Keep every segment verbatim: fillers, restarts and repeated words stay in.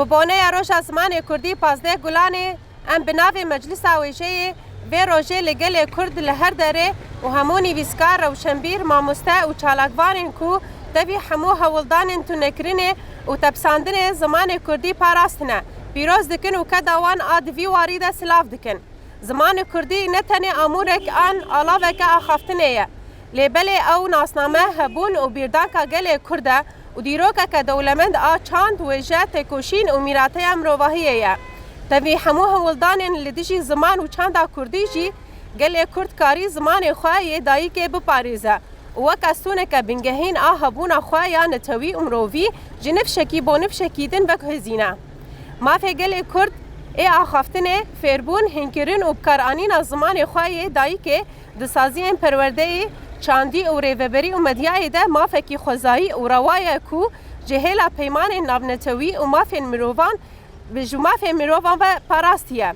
Bi boneya Roja Zimanê Kurdî pazdeh Gulanê, em bi navê Meclisa Wêjeyê vê rojê li gelê Kurd li her derê û hemû nivîskar, rewşenbîr, mamoste û çalakvanên ku tevî hemû hewldanên tunekirinê û tepsandinê zimanê Kurdî parastine, pîroz dikin û keda wan a di vî warî de silav dikin. Zimanê Kurdî ne tenê amûrek an alaveke axaftinê ye, lê belê ew nasname, hebûn û bîrdanka gelê Kurd e û dîrokeke dewlemend a çand, wêje, têkoşîn û mîrateya mirovahiyê ye. Tevî hemû hewldanên li dijî ziman û çanda Kurdî jî gelê Kurd karî zimanê xwe yê dayikê biparêze û weke stûneke bingehîn a hebûna xwe ya netewî û mirovî ji nifşekî bo nifşekî din veguhêzîne. Mafê gelê Kurd ê axaftinê, fêrbûn, hînkirin û bikaranîna zimanê xwe yê dayikê di saziyên perwerdeyê, çandî û rêveberî û medyayê de mafekî xwezayî û rewa ye ku ji hêla peymanên navnetewî û mafên mirovan, bi ji mafên mirovan ve parastiye.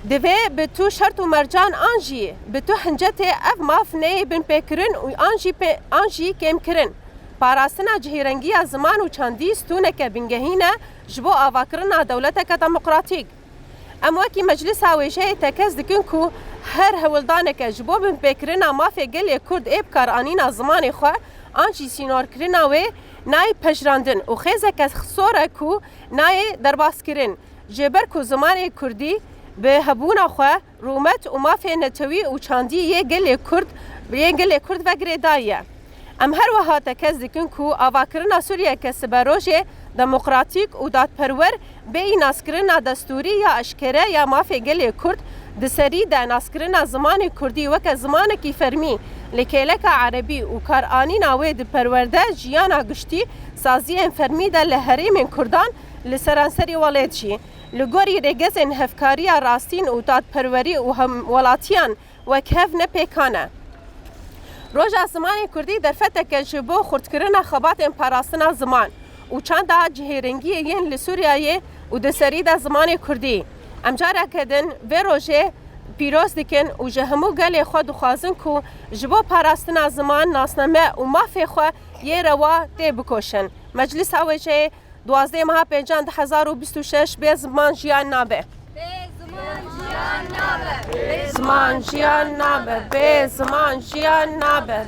Divê bi tu şert û mercan an jî bi tu hincetê ev maf neyê binpêkirin û an jî pê-, an jî kêmkirin. Parastina cihêrengiya ziman û çandî stûneke bingehîn e ji bo avakirina dewleteke demokratîk. Em wekî Meclisa Wêjeyê tekez dikin ku her hewldaneke ji bo binpêkirina mafê gelê Kurd ê bikaranîna zimanê xwe an jî sînorkirina wê nayê pejirandin û xêzeke sor e ku nayê derbaskirin, ji ber ku zimanê Kurdî bi hebûna xwe rûmet û mafê netewî û çandî yê gelê Kurd, yê gelê Kurd ve girêdayî ye. Em her wiha tekez dikin ku avakirina Sûriyeke siberojê, demokratîk û dadperwer bêyî naskirina destûrî ya eşkere ya mafê gelê Kurd, di serî de naskirina zimanê Kurdî weke zimanekî fermî li kêleka erebî û karanîna wê di perwerde, jiyana giştî, saziyên fermî de li herêmên Kurdan li seranserî welêt jî, li gorî rêgezên hevkariya rastîn û dadperwerî û hemwelatiyan wekhev ne pêkan e. Roja Zimanê Kurdî derfeteke ji bo xurtkirina xebatên parastina ziman û çanda cihêrengiyê yên li Sûriyeyê û di serî de zimanê Kurdî. Em careke din vê rojê pîroz dikin û ji hemû gelê xwe dixwazin ku ji bo parastina ziman, nasname û mafê xwe yê rewa têbikoşin. Meclisa Wêjeyê duwazdeh meha pêncan du hezar û bîst û şeş, bê ziman jiyan nabe. Bê ziman jiyan nabe. Bê ziman jiyan nabe. Bê ziman jiyan nabe.